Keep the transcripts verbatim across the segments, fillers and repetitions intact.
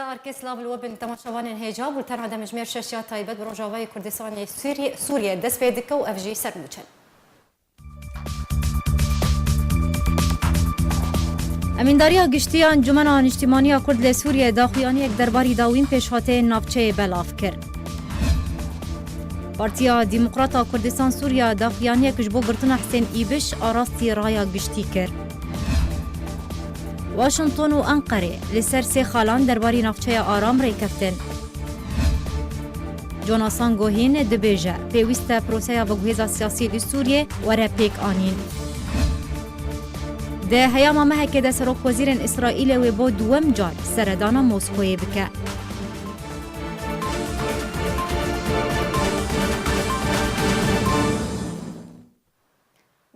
Herkes lav li we bin temaşevanên hêja, bultena demjimêr şeş ya taybet bi Rojavayê Kurdistanê Sûrî-, Sûriyê dest pê dike û ev jî ser nûçe. Emîndariya Giştî ya Encûmena Niştîmanî ya Kurd li Sûriyê daxuyaniyek derbarî dawîn pêşhateyên navçeyê belav kir. Partiya Demokrat a Kurdistan Sûriya daxuyaniyek ji bo girtina Hisên Îbiş a rastî raya giştî kir. Washington û Enqerê li ser sê xalan derbarî navçeya Aram rêkeftin. Jonasan Gohîn dibêje, pêwîst e proseya veguhêza siyasî li Sûriyê were pêk anîn. Di heyama mehekê de Serokwezîrên Îsraîlê wê bo duwem car seredana Moskoyê bike.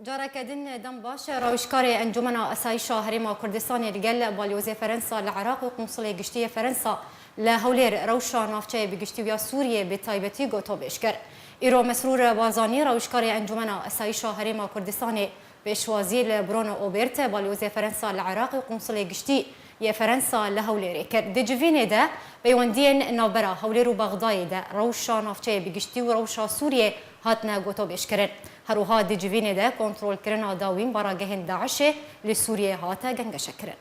Careke din dem baş, rawişkarê Encûmena Esayîşa Herêma Kurdistanê li gel Balyozê Ferensa li Iraq û Qunsulê Giştî yê Ferensa li Hewlêr rewşa navçeyê bi giştî û ya Sûriyê bi taybetî gotobêj kir. Îro Mesrûr Barzanî, rawişkarê Encûmena Esayîşa Herêma Kurdistanê, pêşwazî li Bruno Obert, Balyozê Ferensa li Iraq û Qunsulê Giştî yê Ferensa li Hewlêrê kir. Di civînê de peywendiyên navbera Hewlêr û Bexdayê de rewşa navçeyê bi giştî û rewşa Sûriyê hatine gotobêjkirin. Her wiha di civînê de kontrolkirina dawîn baragehên DAIŞê li Sûriyê hate gengeşekirin.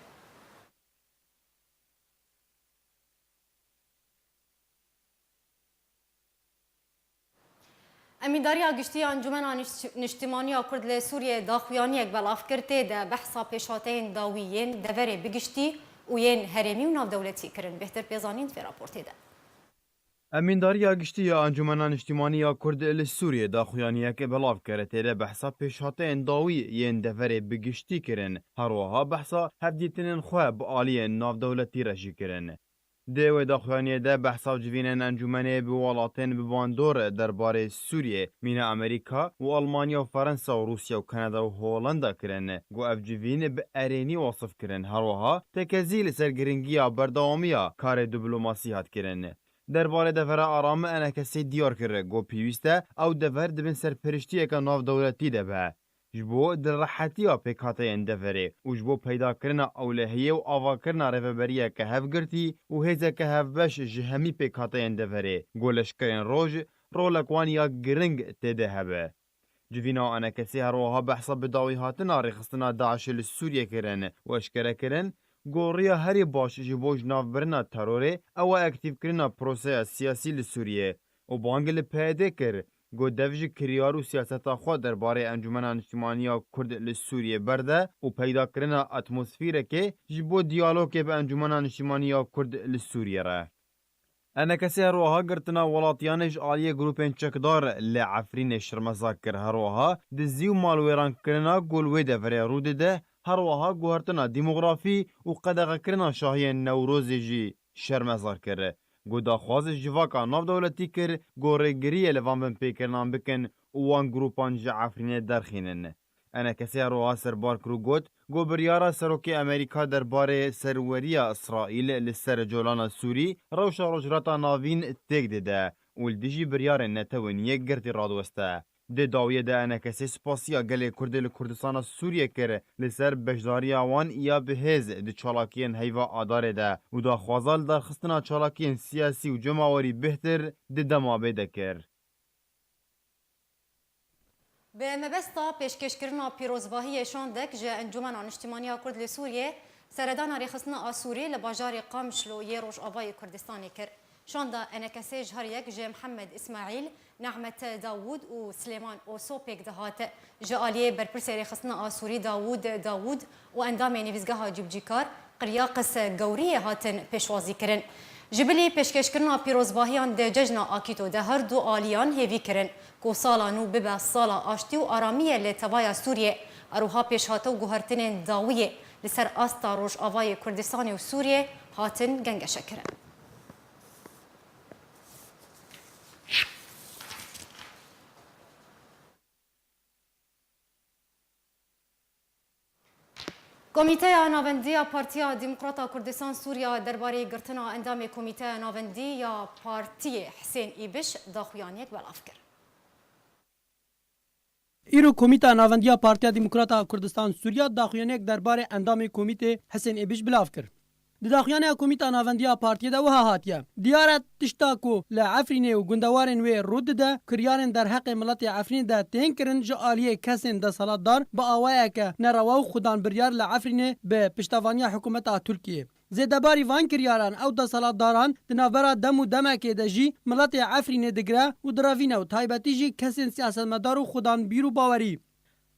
Emîndariya Giştî ya Encûmena Niş-, Niştimanî ya Kurd li Sûriyê daxuyaniyek belav kir, tê de behsa pêşhateyên dawî yên deverê bi giştî û yên herêmî û navdewletî kirin. Bêhtir pê zanîn di vê raportê de. Emîndariya Giştî ya Encûmena Niştimanî ya Kurd li Sûriyê daxuyaniyek belav kir, tê de behsa pêşhateyên dawî yên deverê bi giştî kirin. Her wiha behsa hevdîtinên xwe bi aliyên navdewletî re jî kirin. Di wê daxuyaniyê de behsa civînên encûmenê bi welatên bi bandor derbarê Sûriyê, mîna Amerîka û Almanya û Ferensa û Rûsya û Kanada û Holanda kirin, ku ev civîn bi erênî wasif kirin. Her wiha tekezî li ser giringiya berdewamiya karê diplomasî hat kirin. Derbarê devera Aram enekesê diyar kir, ku pêwîst e ew dever di bin serperiştiyeke navdewletî de be. Ji bo dilrehetiya pêkhateyên deverê û ji bo peydakirina ewlehiyê û avakirina rêveberiyeke hevgirtî û hêzeke hevbeş ji hemî pêkhateyên deverê, ku leşkerên roj rolek wan ya giring tê de hebe. Civîna enekesê her wiha behsa bi dawî hatina rêxistina DAIŞê li Sûriyê kirin û eşkere kirin, ku riya herî baş ji bo jinavbirina terorê ew e aktîvkirina proseya siyasî li Sûriyê û bang li P Y D kir, ku dev ji kiryar û siyaseta xwe derbarê Encûmena Niştimanî ya Kurd li Sûriyê berde û peydakirina atmosfîrekê ji bo diyalogê bi Encûmena Niştimanî ya Kurd li Sûriyê re. Enekesê her wiha girtina welatiyanê ji aliyê grûpên çekdar li Efrînê şermezar kir. Her wiha dizî û malwêrankirina ku li wê deverê rû dide, her wiha guhertina demografî û qedexekirina şahiyên Newrozê jî şermezar kir. Ku daxwaz ji civaka navdewletî kir, ku rêgiriyê li van binpêkirinan bikin û wan grûpan ji Efrînê derxînin. Enekesê her wiha serbar kir û got, ku biryara serokê Amerîka derbarê serweriya Îsraîl li ser colana Sûrî rewşa Rojhilata Navîn têk dide û li dijî biryarên Netewên Yekgirtî radiweste. Di dawiyê de enekesê spasiya gelê Kurdê li Kurdistana Sûriyê kir li ser beşdariya wan ya bi hêz di çalakiyên heyva Adarê de û daxwaza li darxistina çalakiyên siyasî û cemawerî bêhtir di dema bê de kir. Bi mebesta pêşkêşkirina pîrozbahiyê şandek ji Encûmena Niştimanî ya Kurd li Sûriyê, seredana rêxistina a Sûrî li bajarê Qamişlo yê Rojavayê Kurdistanê kir. Şanda enekesê ji her yek ji Mihemed Îsmaîl, Nehmet Dawûd û Silêman Oso pêk dihat. Ji aliyê berpirsê rêxistina a Sûrî Dawûd Dawûd û endamê Nivîzgeha Cibcîkar qirya qis gewriyê hatin pêşwazî kirin. Ji bilî pêşkêşkirina pîrozbahiyan di cejna Akîto de her du aliyan hêvî kirin ku sala nû bibe sala aştî û aramiyê li tevaya Sûriyê, eroha pêşhate û guhertinên dawiyê li ser asta Rojavayê Kurdistanê û Sûriyê hatin gengeşekirin. Komîteya Navendî ya Partiya Demokrata Kurdistan Sûriya derbarê girtina endamê Komîteya Navendî ya Partiyê Hisên Îbiş daxuyaniyek belav kir. Îro Komîteya Navendî ya Partiya Demokrata Kurdistan Sûriya daxuyaniyek derbarê endamê komîtê Hisên Îbiş belav kir. Di daxuyanîya Komîta Navendî ya partiyê de wiha hatiye: Diyar e, tişta ku li Efrînê û gundewarên wê rû dide, kiryarên derheqê miletê Efrînê de tên kirin ji aliyê kesên desthilatdar bi awayeke nerewa û xudan biryar li Efrînê bi piştevaniya hikûmeta Tirkiyê. Zêdebarî van kiryaran ew desthilatdaran di navbera dem û demekê de jî miletê Efrînê digire û direvîne û taybetî jî kesên siyasetmedar û xudan bîr û bawerî.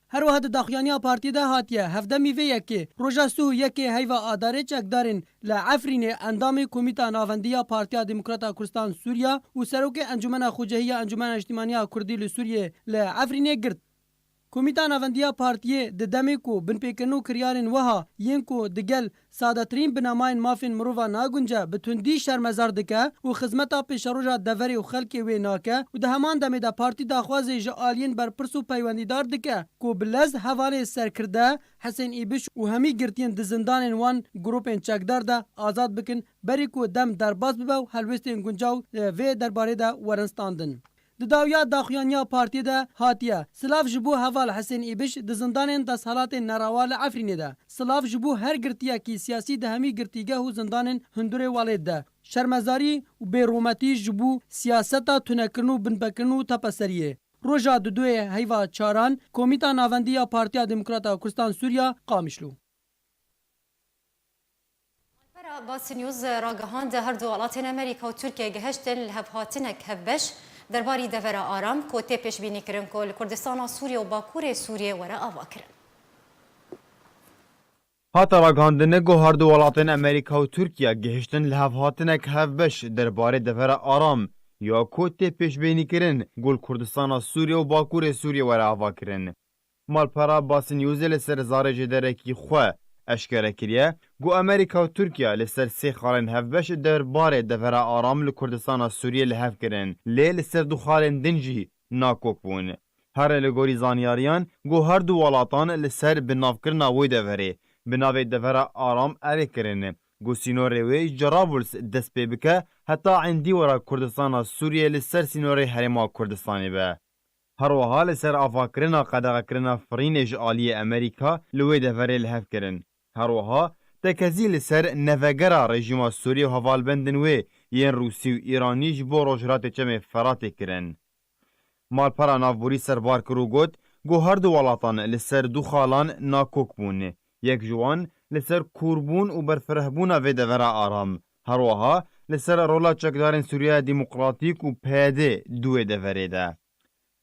Her wiha di daxuyaniya partiyê de hatiye: Hevdemî vê yekê, roja sih û yekê heyva Adarê, çekdarên li Efrînê endamê Komîta Navendî ya Partiya Demokrata Kurdistan Sûriya û Serokê Encûmena Xucehî ya Encûmena Niştimanî ya Kurdî li Sûriyê li Efrînê girt. Komîta Navendî ya partiyê di demê ku binpêkirin û kiryarên wiha yên ku digel sadetirîn binamayên mafên mirova nagunce, bi tundî şermezar dike û xizmeta pêşeroja deverê û xelkê wê nake û di heman demê de partî daxwazê ji aliyên berpirs û peywendîdar dike ku bi lez hevalê serkirde Hesên Îbiş û hemî girtiyên di zindanên wan grûpên çekdar de azad bikin, berî ku dem derbas bibe û helwêstên guncaw, e, vê derbarê de werin standin. Di dawiya daxuyaniya partiyê de hatiye: Silav ji bo heval Hesên Îbiş di zindanên desthilatên nerewa li Efrînê de. Silav ji bo her girtiyekî siyasî di hemî girtîgeh û zindanên hundurê welêt de. Şermezarî û bêrûmetî ji bo siyaseta tunekirin û binpekirin û tepeseriyê. Roja duduyê heyva çaran, Komîta Navendî ya Partiya Demokrata Kurdistan Sûriya, Qamişlo. Pera Basî News ragihand, her du welatên Amerîka û Tirkiye gihiştin li hevhatinek hevbeş derbarî devera aram ku tê pêşbînîkirin ku li Kurdistana Sûriye û Bakurê Sûriye were avakirin. Hate ragihandine ku her du welatên Amerîka û Tirkiye gihiştin li hevhatinek hevbeş derbarê devera aram ya ku tê pêşbînîkirin ku li Kurdistana Sûriye û Bakurê Sûriye were avakirin. Malpera Basî Newsê li ser zarê jêderekî xwe eşkere kiriye ku Amerîka û Tirkiye li ser sê xalên hevbeş derbarê devera aram li Kurdistana Sûriyê li hev kirin, lê li ser du xalên din jî nakok bûn. Here li gorî zanyariyan, ku her du welatan li ser binavkirina wê deverê, bi navê devera aram erê kirin, ku sînorê wê ji Cerabuls dest pê bike heta endî wera Kurdistana Sûriyê li ser sînorê Herêma Kurdistanê be. Her wiha li ser avakirina qedexekirina firînê ji aliyê Amerîka li wê deverê li hev kirin. Her wiha tekezî li ser nevegera rejîma Sûriyê û hevalbendên wê yên Rûsî û Îranî ji bo Rojhilatê Çemê Feratê kirin. Malpera navborî serbar kir û got ku her du welatan li ser du xalan nakok bûn. Yek ji wan li ser kûrbûn û berfirehbûna vê devera aram. Her wiha li ser rola çekdarên Sûriyeya Demokratîk û P Y D di wê deverê de.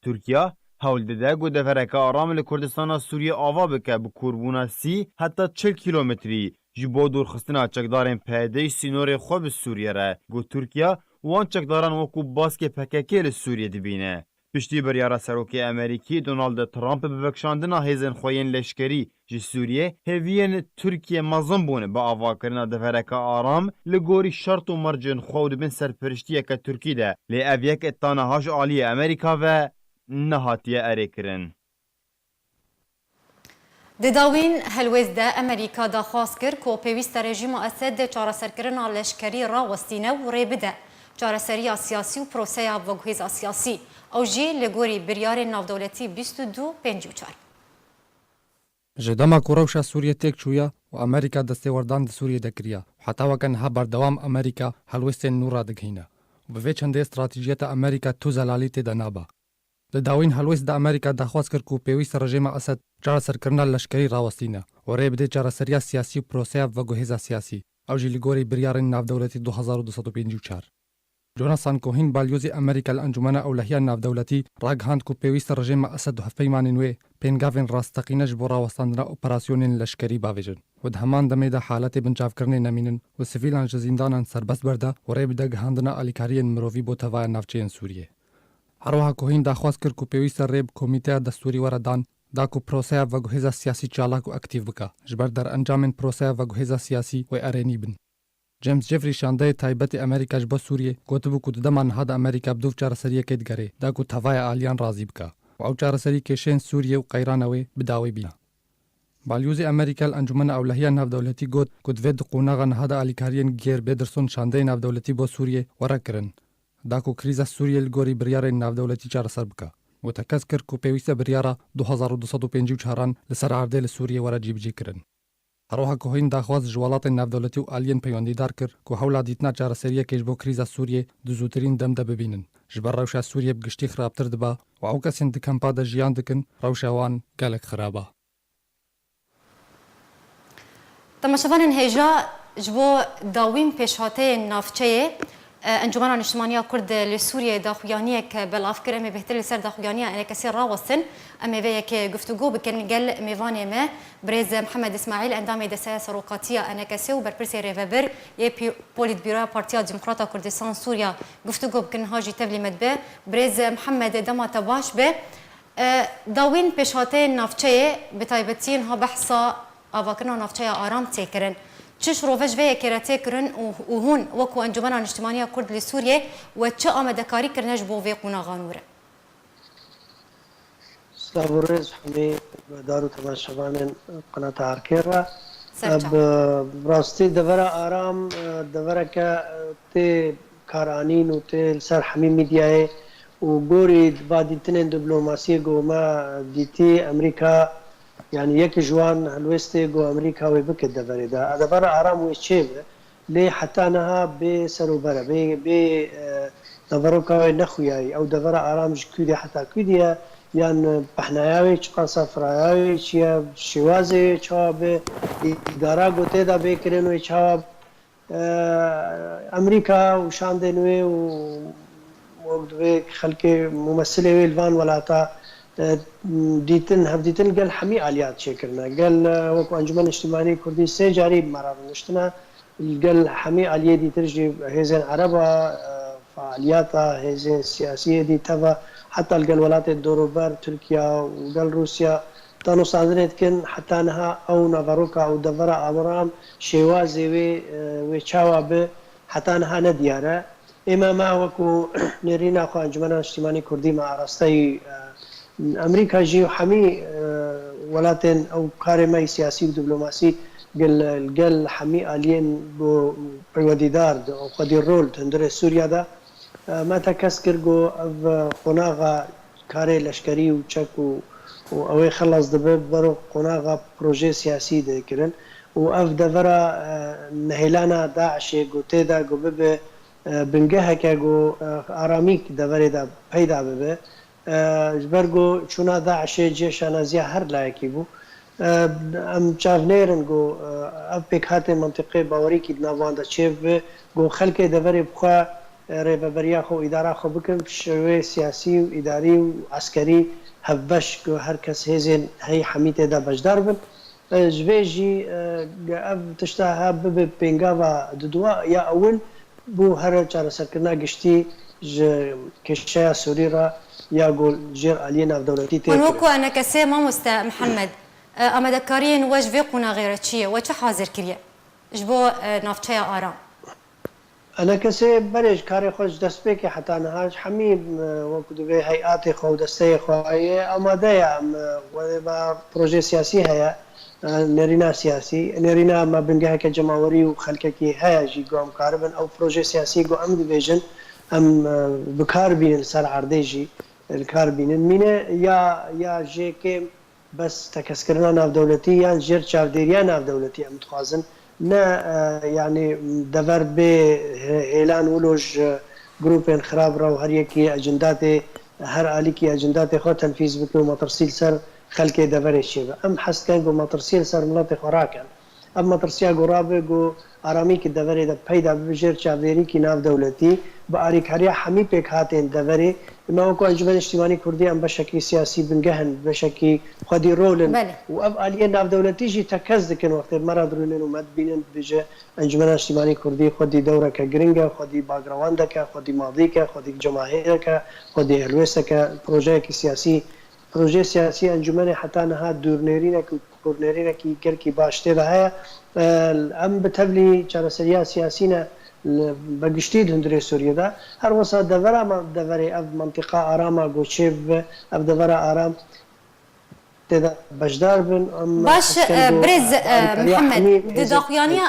Tirkiye hewl dide ku devereke aram li Kurdistana Sûriyê ava bike bi kûrbûna sî heta çil kîlometrî ji bo dûrxistina çekdarên P Y D ji sînorê xwe bi Sûriyê re, ku Tirkiye wan çekdaran wekû baskê P K K li Sûriyê dibîne. Piştî biryara Serokê Amerîkî Donald Trump bi vekişandina hêzên xwe yên leşkerî ji Sûriyê, hêviyên Tirkiyê mezin bûn bi avakirina devereke aram li gorî şert û mercên xwe û di bin serperiştiyeke Tirkî de, lê ev yek ta niha ji aliyê Amerîka ve nehatiye erêkirin. Di dawîn helwêst de Amerîka daxwaz kir ku pêwîst e rejîma Esed çareserkirina leşkerî rawestîne û rê bide çareseriya siyasî û proseya veguhêza siyasî. Ew jî li gorî biryarên navdewletî bîst û du pêncî û çar. Ji dema ku rewşa Sûriyê têk çûye û Amerîka destêwerdan di Sûriyê de kiriye û heta weke niha berdewam Amerîka helwestên nû radigihîne û bi vê çendê stratejiyeta Amerîka tu zelalî tê de nabe. Di dawîn helwest de Amerîka daxwaz kir ku pêwîst e rejîma Esed çareserkirina leşkerî rawestîne û rê bide çareseriya siyasî û proseya veguhêza siyasî, ew jî li gorî biryarên navdewletî du hezar û du sed û pêncî û çar. Jonathan Cohen, balyozê Amerîka li Encûmena Ewlehiya Navdewletî, ragihand ku pêwîst e rejîma Esed û hevpeymanên wê pêngavên rasteqîne ji bo rawestandina operasyonên leşkerî bavêjin û di heman demê de haletê binçavkirinê nemînin û sivîlan ji zîndanan serbest berde û rê bide gihandina alîkariyên mirovî bo tevaya navçeyên Sûriyê. Her wiha Cohen daxwaz kir ku pêwîst e rê bi komîteya destûrî were dan, da ku proseya veguhêza siyasî çalak û aktîf bike, ji ber derencamên proseya veguhêza siyasî wê erênî bin. James Jeffrey, şandeyê taybetê Amerîka ji bo Sûriyê, gotibû ku di dema niha de Amerîka bi dûv çareseriyekê digerê, da ku tevaya aliyan razî bike û ew çareserî kêşeyên Sûriyê û qeyrana wê bi dawî bîne. Balyozê Amerîka li Encûmena Ewlehiya Navdewletî got ku divê di qonaxa niha de alîkariyên Geir Pedersen, şandeyê navdewletî bo Sûriyê, were kirin, da ku krîza Sûriyê li gorî biryarên navdewletî çareser bike û tekez kir ku pêwîst e biryara du hezar û du sed û pêncî û çaran li ser erdê li Sûriyê were cîbicî kirin. Her wiha ku hîn daxwaz ji welatên navdewletî û aliyên peywendîdar kir ku hewla dîtina çareseriyekê ji bo krîza Sûriyê di zûtirîn dem de bibînin. Ji ber rewşa Sûriyê bi giştî xirabtir dibe û ew kesên di kempa de jiyan dikin, rewşa wan gelek xirab e. Temaşevanên hêja, ji bo dawîn pêşhateyên navçeyê, e, Encûmena Niştimaniya Kurd li Sûriyeyê daxuyaniyek belav kir. Em ê bêhtir li ser daxuyaniya enekesê rawestin. Em ê vê yekê guftûgo bikin gel mêvanê me, birêz Mihemed Îsmaîl, endamê Desteya Serokatiya enekesê û berpirsê rêvebir yê Pi-, Polîtbîroya Partiya Demokrata Kurdistan Sûriya guftûgo bikin. Niha jî tevlî me dibe. Birêz Mihemed, dema te baş be. E, dawîn pêşhateyên navçeyê, bi taybetî niha behsa avakirina navçeya Aram tê kirin. Çi şirove ji vê yekê re tê kirin û, û hûn wekû Encûmena Niştimaniya Kurd li Sûriyê we çi amadekarî kirine ji bo vê qonaxa nû re? Silav û rêz hemî guhdar û temaşevanên qenata Erkê re. Ser çav. Bi rastî devera Aram, e, devereke, e, tê karanîn û tê li ser hemî mîdyayê û gorî va dîtinên diplomasiyê ku me dîtî, Amerîka, yanî yek ji wan helwestê ku Amerîka wê bike deverê de. Devera Aram wê çêbe. Lê heta niha bê ser û ber e, bê, bê, e, deveroka wê nexuyayî. Ew devera Aram ji kû de heta kû de ye? Yan, e, pehnaya wê çiqas e, firaya wê çi ye, şêwazê wê çawa bi, îdara ku tê de bê kirin wê çawa bi? E, Amerîka û şandên wê û wek divê xelkê mumesilê wê li van welata, e, dîtin, hevdîtin gel hemî aliyat çêkirine. Gel, e, wekû Encûmen Niştimanî Kurdî sê carî bi me re rûniştine. Li gel hemî aliyê dîtir jî hêzên Ereba, e, faaliyeta hêzên siyasiyê dî teva, heta li gel welatê dorûber, Tirkiya û gel Rûsya, danûstandinê dikin, heta niha ew naveroka û devera Aram, şêwazê wê, e, wê çawa bi, heta niha ne diyar e. Ê me, me wekû nêrîna xwe Encûmena Niştimanî Kurdî me arasteyî, e, Amerîka jî û hemî, e, welatên ew karê me yî siyasî û diplomasî gel, gel hemî aliyên ku peywendîdar di, xwedî rol di hundirê Sûriya de, e, me tekez kir ku ev qonaxa karê leşkerî û çek û, û ew ê xelas dibe, bero qonaxa projê siyasî de kirin û ev devera, e, nehêlana DAIŞê ku tê de ku bibe, e, bingeheke ku, e, aramî deverê de peyda bibe. E, ji ber ku çûna DAIŞê cihê şanaziya her layekî bû. E, em çavnêr in ku, e, ev pêkhatên mentiqê bawerîkî di nav wan de çêbibe, ku xelkê deverê bi xwe, e, rêveberiya xwe û îdara xwe bikin, bi şêwê siyasî û îdarî û eskerî hevbeş, ku her kes hêzên heyî hemî tê de beşdar bin. E, ji vê jî, e, ev tişta ha bibe pêngava dudua ya ewil, bo her çareserkirina giştî ji kêşeya Sûrî re ya ku jêr aliyê navdewletî tê kirin. Hûn wekû enekesê, mamoste Mihemed, e, amadekariyên we ji vê qonaxê re çi ye? We çi hazir kiriye ji bo, e, navçeya Aram? Enekesê berê ji karê xwe ji destpêkê heta niha ji hemî, e, wekû divê heyatê xwe û desteyê xwe heye, amade ye. Em, e, wê ve projê siyasî heye. E, nêrîna siyasî, nêrîna me bingeheke cemawerî û xelkekî heye jî ku em karibin ew projê siyasî ku em dibêjin, em, e, bi kar bînin li ser erdê jî, e, li kar bînin. Mîne ya, ya jê kêm bes tekeskirina navdewletî yan jêr çavdêriya navdewletî em dixwazin. Ne, e, yanî dever bê hê-, hêlan wilo ji grûpên xirab re û her yekî ecindatê, her alîkî ecindatê xwe tenfîz bike û metirsî li ser xelkê deverê çêbe. Em hez dikin ku metirsiyê li ser miletê xwe rakin. Ev metirsiya ku rabe ku aramîkî deverê de peyda bibe jêr çavdêrîkî navdewletî, bi alîkariya hemî pêkhatên deverê. Me wekû Encûmenê Niştîmanî Kurdî em beşekî siyasî bingeh in, beşekî xwedî rol in. Belê. Û ev aliyê navdewletî jî tekez dikin wextê me re dirûnin û me dibînin, dibêje Encûmena Niştîmanî Kurdî xwedî dewreke giring e, xwedî backgroundek e, xwedî madîk e, xwedî cemahêrek e, xwedî helwêstek e, projeyekî siyasî. Projeyê siyasî encûmenê heta niha dûrnêrînek û kûrnêrînekî gelkî baş tê de heye. E, em bi tevlî çareseriya siyasî ne li, bi giştî di hundirê Sûriyê de. Her wisa devera me, deverê ev mentiqa arama ku çêbibe, ev devera aram tê de beşdar bin. Em Baş, hez dikin e, ku, birêz, e, e, alîkariya Mihemed, hemî di hêzên daxuyaniya,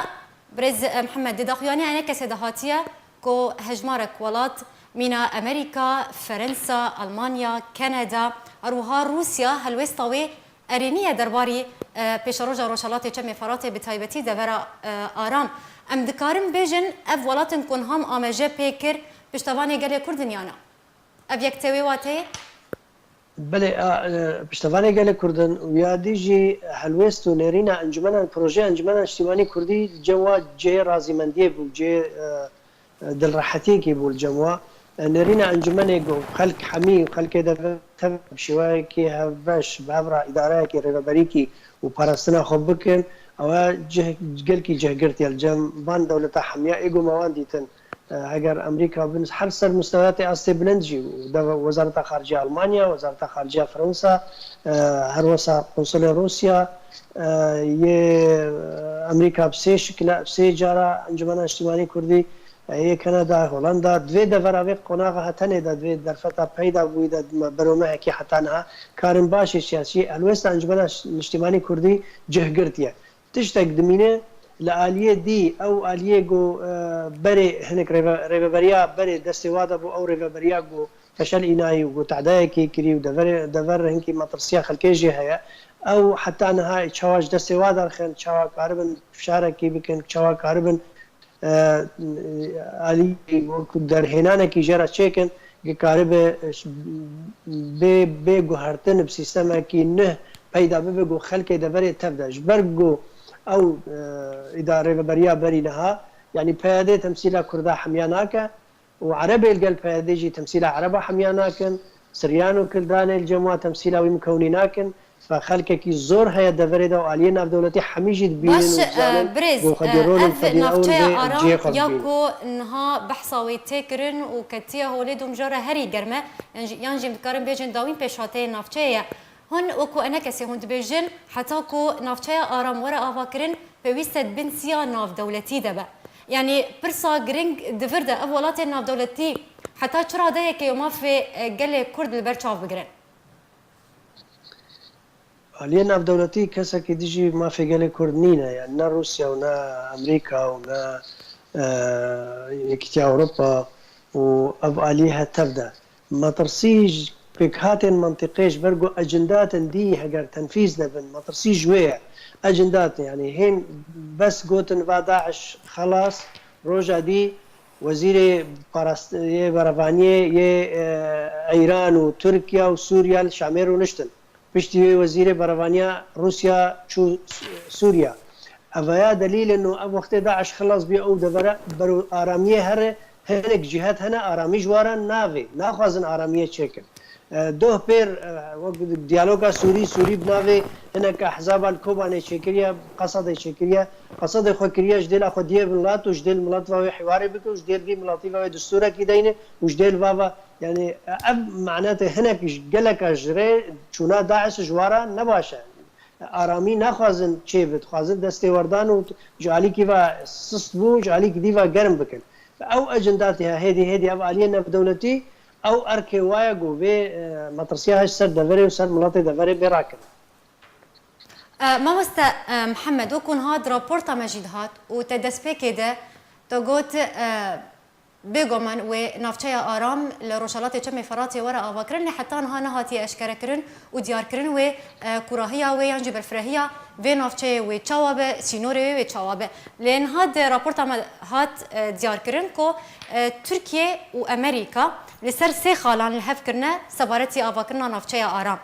birêz, e, Mihemed, di daxuyaniya enekesê de hatiye ku hejmarek welat, mîna Amerîka, Ferensa, Almanya, Kanada, her wiha Rûsya, helwêsta wê erênî ye derbarî, e, e, pêşeroja Rojhelatê Çemê Feratê, bi taybetî devera, e, Aram. Em dikarin bêjin, ev welatin ku niha me amaje pê kir, piştevanê gelê Kurd in ya na? Ev yek tê wê wateyê? Belê, a, e, piştevanê gelê Kurd in û ya dî jî helwêst û nêrîna encûmenan, projeya Encûmena Niştîmanî Kurdî cem wa cihê razîmendiyê bû, cihê, e, e, dilrehetiyekî bû li cem wa. E, nêrîna encûmenê ku xelk hemî, xelkê de tev bi şêweyekî hevbeş, bi hev re îdareyekî, rêveberîkî û parastina xwe bikin, ew cih, gelkî cih girtiye li cem van dewleta hemiya ê ku me wan dîtin. E, heger Amerîka bin her ser mustewa tê astê bilind jî, de Wezareta Xarice Almanya, Wezareta Xarice Fransa, e, her wesa Konsulê Rûsya, e, yê Amerîka bi sê şikle, bi sê cara Encûmena Niştîmanî Kurdî, e, yê Kanada, Holanda, divê devera vê qonaxa hetenê de, divê derfeta peyda bûyî de, me beromehekî heta niha karin başê siyasî helwêsta Encûmena Niştîmanî Kurdî cih girtiye. Tiştek dimîne li aliyê dî, ew aliyê ku, e, berê hinek rêve-, rêveberiya berê destê wa de bû, ew rêveberiya ku Teşel Înayî û ku tedayekî kirî û deverê, dever hinkî metirsiya xelkê jî heye. Ew heta niha çawa ji destê wa derxin, çawa karibin fişarekî bikin, çawa karibin, e, alî wekî derhênanekî jê re çêkin, ku karibe, e, bê, bê guhertin bi sîstemekî nuh peyda bibe ku xelkê deverê tev de. Ji ber ku ew, e, îdare rêveberiya berî niha, yanî P Y D temsîla Kurda hemiya nake û Erebê li gel P Y D jî temsîla Ereba hemiya nakin, Siryan û Kildanê li cem wa temsîla wî mikewnî nakin. Ve xelkekî zor heye deverê de û aliyê navdewletî hemî jî dibînin Baş, û dizanin e, birêz, ku xwedî e, rol û ev xwedî ew navçeya bê Aram cihê xwe ya bibînin. Ku niha behsa wê tê kirin û ketiye holê, dû mijara herî germ e, yan jî, yan jî em dikarin bêjin dawîn pêşhateyê navçeyê ye. Hûn wekî enekesê hûn dibêjin, heta ku navçeya Aram were avakirin, pêwîst e di bin siya navdewletî de be. Yanî pirsa giring di vir de, ev welatên navdewletî heta çi radeyekê mafê, e, gelê Kurd li ber çav bigirin? Aliyê navdewletî kesekî dijî mafê gelê Kurd nîne, yani ne Rûsya û ne Amerîka û ne, e, Yekîtiya Ewropa û ev aliyê he tev de. Metirsî ji pêkhatên mentiqê ji ber ku ecindatên dî heger tenfîz nebin, metirsî ji wê ye. Ecindatên, yani hên bes gotin va DAIŞ xelas, roja dî Wezîrê parast-, yê berevaniyê yê, e, Îran û Tirkiye û Sûriye li Şamê rûniştin. Piştî wê wezîrê berevaniya Rûsya çû Sûriya. Ev ya delîl in û ev wextê DAIŞ xilas bî ew devere ber aramiyê here, hinek cîhet hene aramî ji wa re navê, naxwazin aramiyê çêkin. E, doh pêr, e, wek diyaloga Sûrî, Sûrî bi navê hinek ehzaba li Kobanê çêkiriye, Qesedê çêkiriye. Qesedê xwe kiriye ji dêla xwediyê milat û ji dêl milat ve wê hiwarê bike û ji dêl vî milatî ve wê distûrekî deyne û ji dêl va ve, yani, ev manetê hinek ji geleka ji rê çûna DAIŞ ji wa re ne baş e. Aramî naxwazin çêbe, dixwazin destêwerdan û ji alîkî ve sist bû, ji alîkî dî ve germ bikin. Ew ecindatê hêdî hêdî ev aliyê navdewletî, ew erkê wa ye ku vê, e, metirsiya ji ser deverê û ser miletê deverê bê rakirin. E, mamoste, e, Mihemed, wekî niha di raporta me jî dihat û te destpêkê de te got, e, bêguman wê navçeya Aram li rojhelatê Çemê Feratê were avakirin, lê heta niha nehatiye eşkerekirin û diyarkirin wê, e, kûrahiya wê yan jî berfirehîya vê navçeyê wê çawa be, sînorê wê wê çawa be. Lê niha di raporta me hat, e, diyarkirin ku, e, Tirkiye û Amerîka li ser sê xalan li hev kirine sebaretî avakirina navçeya Aram.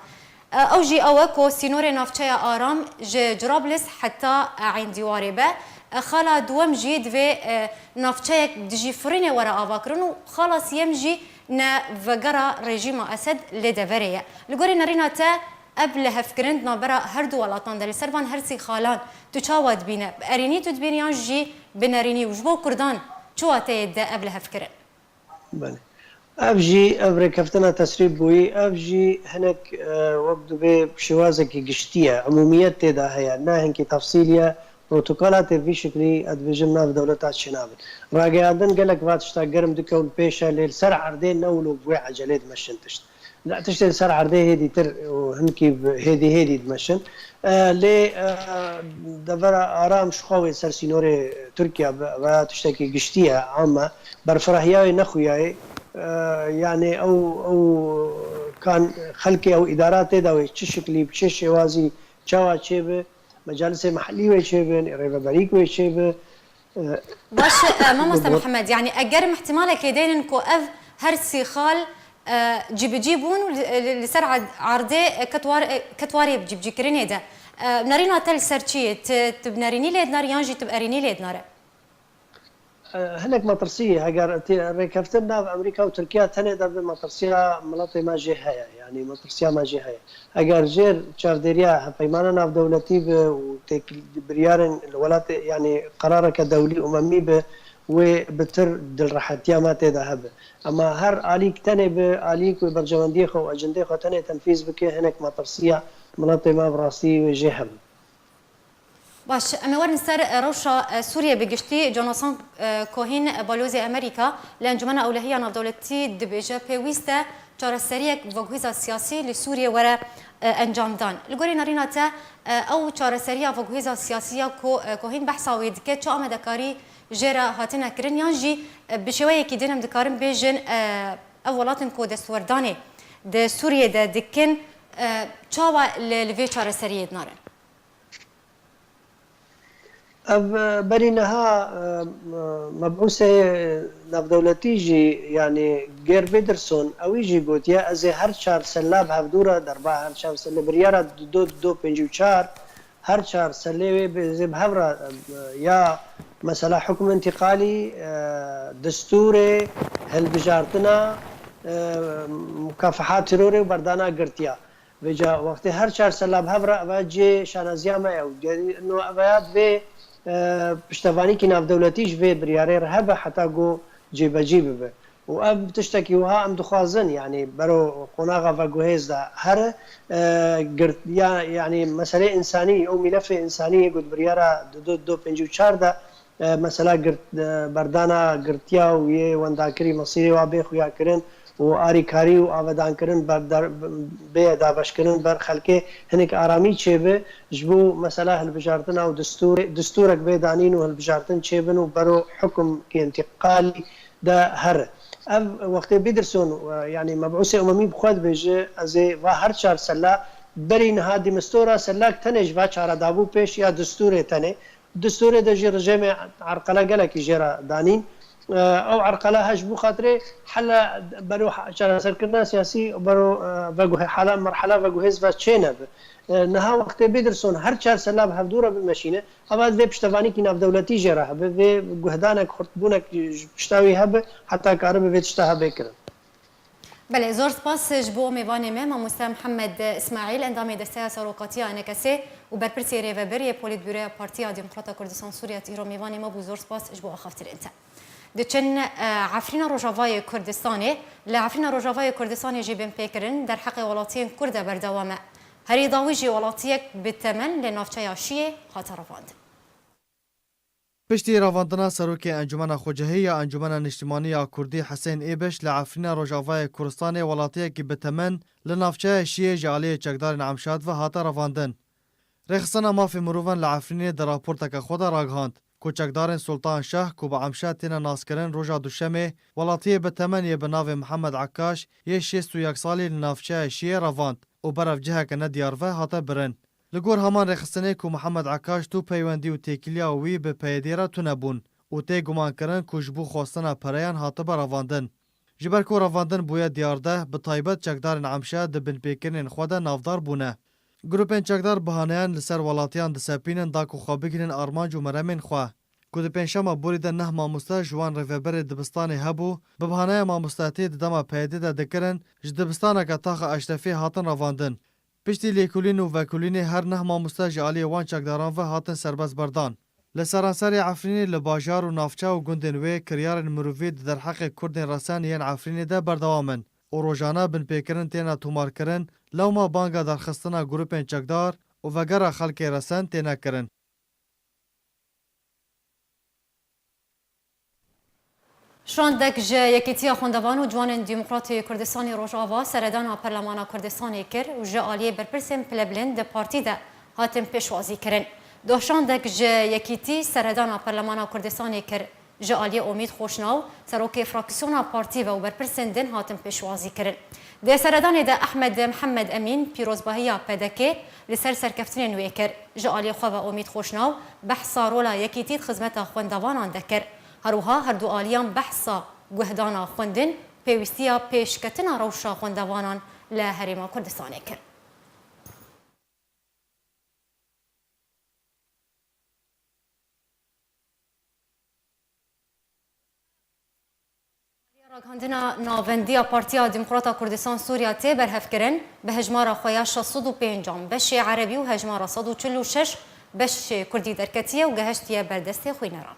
E, ew jî ew e ku sînorê navçeya Aram ji Cirablîs heta, e, Eyn Dîwarê be. E, xala duwem jî divê, e, navçeyek dijî firînê were avakirin û xala siyem jî ne vegera rejîma Esed lê deverê ye. Li gorî nerîna te, ev lihevkirin di navbera her du welatan de li ser van her sî xalan tu çawa dibîne? Bi erînî tu dibînî yan jî bi nerînî û ji bo Kurdan çi wateyê dide ev lihevkirin? Belê. Ev jî, ev rêkeftina tesrîb bûyî, ev jî hinek, e, wek dibê şêwazekî giştî ye, umûmiyet tê de heye, ne hinkî tefsîl ye, protokola tê vî şiklî, ez dibêjim, nav dewleta çênabin. Ragihandin gelek va tişta germ dike û li pêş e, lê li ser erdê ne wilo bi wê ecelê dimeşin tişt. Ne, tiştê li ser erdê hêdîtir û hinkî bi hêdî hêdî dimeşin. E, lê, e, devera Aram ji xwe wê ser sînorê Tirkiye be, veya tiştekî giştî ye, am e. Berfirehîya wê nexuya ye. E, yanî ew, ew kan xelkê ew îdara tê de wê çi şiklî, bi çi şêwazî, çawa çêbe, mecalisê mehellî wê çêbin, rêveberîk wê çêbi. E, Baş e, mamoste Mihemed, yanî eger ihtimalekê dênin ku ev her sî xal e, cîbicî bûn û li, li, li ser erd-, erdê e, ket war-, e, ket warê cîbicîkirinê de. E, nerîna te li ser çi ye? Tu, tu bi nerînî lê dinare yan jî tu bi erînî lê dinare? E, hinek metirsî, heger tê-, rêkeftin nav Amerîka û Tirkiye tenê de bi, metirsiya miletê me jê heye, yanî metirsiya me jê heye. Heger jêr çavdêriya hevpeymana navdewletî bi û têk-, biryarên li welatê, yanî qerareke dewlî û memî bi, wê bi tir dilrehetiya me tê de hebe. Ema her alîk tenê bi, alîk wê berjewendiyê xwe û ecindê xwe tenê tenfîz bike, hinek metirsiya miletê me bi rastî wê jê hebe. Baş, em ê werin ser, e, rewşa, e, Sûriyê bi giştî. Jonasan, e, Kohîn, e, balozê Amerîka li Encûmena Ewlehiya Navdewletî dibêje, pêwîst e çareseriyek veguhêza siyasî li Sûriyê were, e, encamdan. Li gorî nerîna te, e, ew çareseriya veguhêza siyasî ya ku, e, Kohîn behsa wê dike, çi amadekarî jê re hatine kirin, yan jî, e, bi şêweyekî din em dikarin bêjin, e, ev welatên ku destwerdanê di Sûriyê de dikin, e, çawa li, li vê çareseriyê dinarin? Ev, e, berî niha, e, mebûsê navdewletî jî, yanî Geir Wilders, ewî jî gotiye, ez ê her çar sella bi hevdû re, derba her çar sella, biryara du, du pêncî û çar, her çar sellê wê bi, zê bi hev re, e, ya mesela hukm întîqalî, e, destûrê, hilbijartina, e, mukafeha terorê û berdana girtiya. Vêca wextê her çar sella bi hev re, eve cê şaneziya me ye û ge-, no eve ya divê, e, piştevanîkî navdewletî ji vê biryarê re hebe heta ku cêbecî bibe. Û ev tiştekî wiha em dixwazin, yanî bero qonaxa veguhêz de here, e, girt-, ya, yanî meselê însanî, ew mîlefê însanî yê ku di biryara du, du, du pêncî û çar de, e, mesela girt-, e, berdana girtiya û yê wendakirî mesîrê wa bê xuyakirin û arîkarî û avedankirin ber der-, bê dabeşkirin ber xelkê, hinek aramî çêbe, ji bo mesela hilbijartina û distûrê, distûrek bê danîn û hilbijartin çêbin û bero hukmkê întîqalî de here. Ev wextê Wilders, e, yanî mebûsê umemî bi xwe dibêje, ez ê va her çar sella, berî niha dî mistora sellak tenê ji va çare dabû pêş ya distûrê tenê. Distûrê de jî rejêmê erqele gelekî jê re danîn. E, ew erqele he ji bo xatirê hela bero ha-, çareserkirina siyasî, bero, e, veguhe-, hala merhela veguhêz ve çê nebe. E, niha wextê Wilders her çar sella bi hevdû re bimeşîne, eva vê piştevanîkî navdewletî jê re hebe, vê guhdanek, xurtbûnek ji pişta wî hebe, heta karibe vê tişta hebe kirin. Belê, zor spas ji bo mêvanê me, mamoste Mihemed Îsmaîl, endamê Desteya Serokatiya ENKSê û berpirsê rêvebir yê Polîtbûroya Partiya Demokrata Kurdistan Sûriye, îro mêvanê me bû. Zor spas ji bo axaftinên te. Diçin, e, Efrîna Rojavayê Kurdistanê. Li Efrîna Rojavayê Kurdistanê jî binpêkirin derheqê welatiyên Kurd de berdewam e. Herî dawî jî welatiyek bi temen li navçeya Şiyê hate revandin. Piştî revandina serokê Encûmena Xwecihî ya Encûmena Niştimanî ya Kurdî Hesên Êbiş li Efrîna Rojavayê Kurdistanê welatiyekî bi temen li navçeya Şiyê ji aliyê çekdarên Emşad ve hate revandin. Rêxistina Mafê Mirovan li Efrînê di raporteke xwe de ragihand ku çekdarên Sultan Şah ku bi Emşad têne naskirin roja Duşemê welatiyê bi temen yê bi navê Mihemed Ekkaş yê şêst û yek salî li navçeya Şiyê revand û berev ciheke nediyar ve hate birin. Li gor heman rêxistinê ku Mihemed Ekkaş tu peywendî û têkiliya wî bi P Y D'ê re tune bûn û tê gumankirin ku ji bo xwestina pereyan hatibe revandin. Ji ber ku revandin bûye diyardeh, bi taybet çekdarên Emşa di binpêkirinên xwe de navdar bûne. Grûpên çekdar bahaneyan li ser welatiyan disepînin da ku xwe bigihînin armanc û meremên xwe. Ku di pêncşema borî de neh mamoste ji wan rêveberê dibistanê hebû, bi bahaneya mamostatiyê di dema P Y D'ê de dikirin, ji dibistaneke Taxa Eşrefiyê hatin revandin. Piştî lêkolîn û vekolînê her neh mamoste ji aliyê wan çekdaran ve hatin serbestberdan. Li seranserê Efrînê li bajar û navçe û gundên wê kiryarên mirovî di derheqê Kurdên resen yên Efrînê de berdewam in û rojane binpêkirin têne tomarkirin, lewma banga derxistina grûpên çekdar û vegera xelkê resen têne kirin. Şandek ji Yekîtiya Xwendevan û Ciwanên Demokratê Kurdistanê Rojava seredana Perlemana Kurdistanê kir û ji aliyê berpirsên pilebilind di partî de hatin pêşwazî kirin. Doh şandek ji Yekîtî seredana Perlemana Kurdistanê kir. Ji aliyê Omîd Xoşnaw, serokê fraksiyona partî ve û berpirsên din hatin pêşwazî kirin. Di seredanê de Ehmed Mihemed Emîn pîrozbahiya P D K li ser serkeftinên wê kir. Ji aliyê xwe ve Omîd Xoşnaw behsa rola yekîtî di xizmeta xwendevanan de kir. Her wiha her du aliyan behsa guhdana xwendin, pêwîstiya pêşketina rewşa xwendevanan li Herêma Kurdistanê kir. Ragihandina navendî ya Partiya Demokrata Kurdistan Sûriya tê berhevkirin, bi hejmara xwe ya şeş sed û pênc an beşê erebî û hejmara sed û çil û şeş beşê kurdî derketiye û gehiştiye ber destê xwîneran.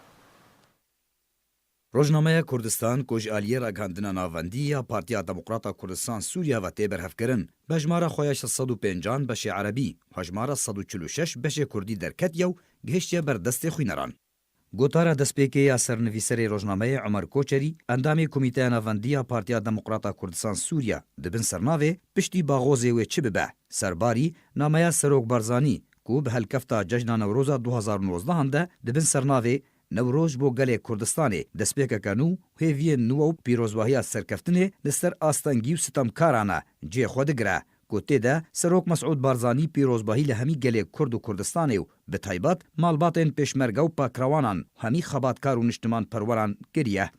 Rojnameya Kurdistan ku ji aliyê Ragihandina Navendî ya Partiya Demokrata Kurdistan Sûriya ve tê berhevkirin, bi hejmara xwe ya şeş sed û pênc an beşê erebî û hejmara sed û çil û şeş beşê kurdî derketiye û gihiştiye ber destê xwîneran. Gotara destpêkê ya sernivîserê rojnameyê Omer Koçerî, endamê Komîteya Navendî ya Partiya Demokrata Kurdistan Sûriya, di bin sernavê Piştî baxozê wê çi bibe? Serbarî nameya Serok Barzanî ku bi helkefta Cejna Newroza du hazar û nozdehan de di bin sernavê Newroz ji bo gelê Kurdistanê destpêkeke nû, hêviyên nû û pîrozbahiya serkeftinê li ser astengî û sitemkaran e, cihê xwe digire, ku tê de Serok Mesûd Barzanî pîrozbahî li hemî gelê Kurd û Kurdistanê û bi taybet malbatên pêşmerge û pakrewanan û hemî xebatkar û niştimanperweran kiriye.